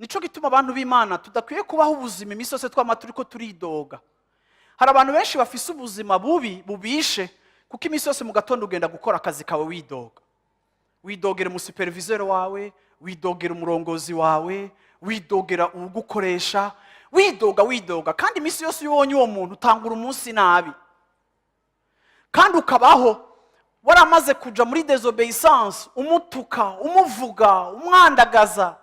Nico gituma abantu b'Imana tudakwiye kubaho ubuzima iminsi yose twama turiko turidoga. Hari abantu benshi bafise ubuzima bubi bubishe, kuko iminsi yose mu gatondo ugenda gukora akazi kawe widoga, widogera umusuperviseur wawe, widogera umurongozi wawe, widogera uwugukoresha, widoga, widoga. Kandi iminsi yose iyo ubonye uwo muntu utangura umunsi nabi, kandi ukabaho waramaze kuja muri désobéissance, umutuka, umuvuga, umwandagaza.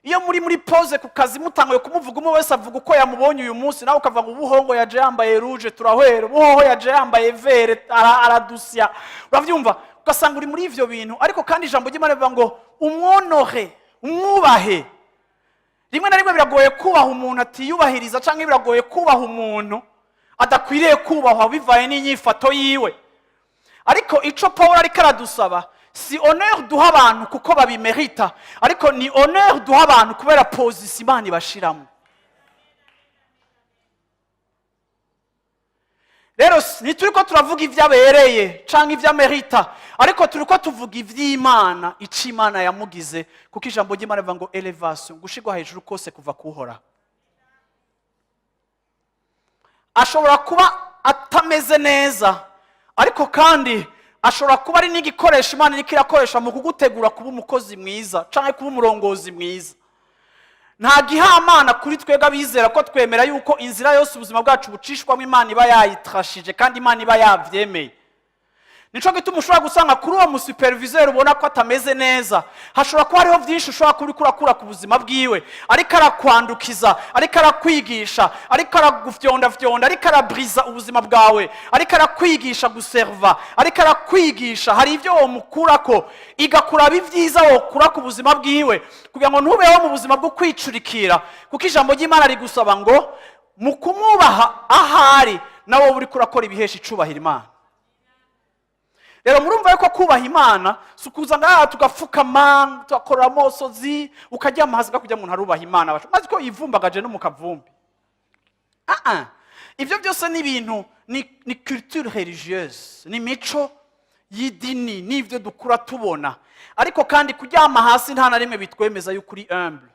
Iyo muri pause ku kazi, mutanguye kumuvuga, umwe wese avuga uko yamubonye uyu munsi, nawe ukavuga ngo ubuhongo yaje yambaye rouge, turahwera, ubuhoho yaje yambaye vert, aradusya. Uravyumva, ugasanga uri muri ivyo bintu. Ariko kandi ijambo ry'Imana rivuga ngo umwonore, umwubahe. Rimwe na rimwe biragoye kubaha umuntu atiyubahiriza, cyangwa biragoye kubaha umuntu adakwiriye kubahwa bivaye n'inyifato yiwe. Ariko ico Paul ariko aradusaba, si honneur duha abantu kuko babimerita, ariko ni honneur duha abantu kubera position Imana ibashiramo. Rero ntituriko turavuga ibyo abereye canke ibyo amerita, ariko turiko tuvuga ivy'Imana, ico Imana yamugize, kuko ijambo ry'Imana rivuga ngo élévation, gushirwa hejuru kose kuva kuhoraho. Ashobora kuba atameze neza, ariko kandi ashobora kuba ari n'igikoresho Imana iriko irakoresha mu kugutegura kuba umukozi mwiza canke kuba umurongozi mwiza. Nta gihamana kuri twebwe abizera, ko twemera yuko inzira yose ubuzima bwacu bucishwamo Imana iba yayitrashije kandi Imana iba yavyemeye. Nico gituma ushobora gusanga kuri uwo musuperviseur ubona ko atameze neza, hashobora kuba hariho byinshi ushobora kuba uriko urakura ku buzima bwiwe. Ariko arakwandukiza, ariko arakwigisha, ariko aragufyondafyonda, ariko arabriza ubuzima bwawe, ariko arakwigisha guserva, ariko arakwigisha. Hari ibyo womukurako, igakuraba ibyiza wokura ku buzima bwiwe, kugira ngo ntubeho mu buzima bwo kwicurikira, kuko ijambo ry'Imana rigusaba ngo mu kumwubaha ahari nawe uriko urakora ibihesha icubahiro Imana. Rero murumva yuko kubaha Imana si ukuza ngaha tugapfukama, tugakora amosozi, ukaryama hasi kujya umuntu arubaha Imana maze ko yivumbagaje no mu kavumbi. Ah ah, ibyo byose ni ibintu ni culture religieuse, ni imico y'idini, n'ibyo dukura tubona. Ariko kandi kuryama hasi nta na rimwe bitwemeza yuko uri humble.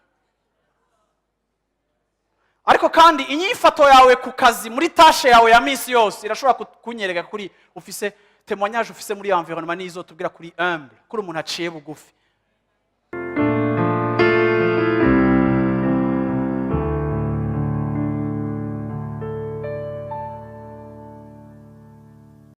Ariko kandi inyifato yawe ku kazi, muri tâche yawe ya minsi yose, irashobora kunyereka kuri ufise témoignage, ufise muri environnement, nizo tubwira kuri humble, kuri umuntu aciye bugufi.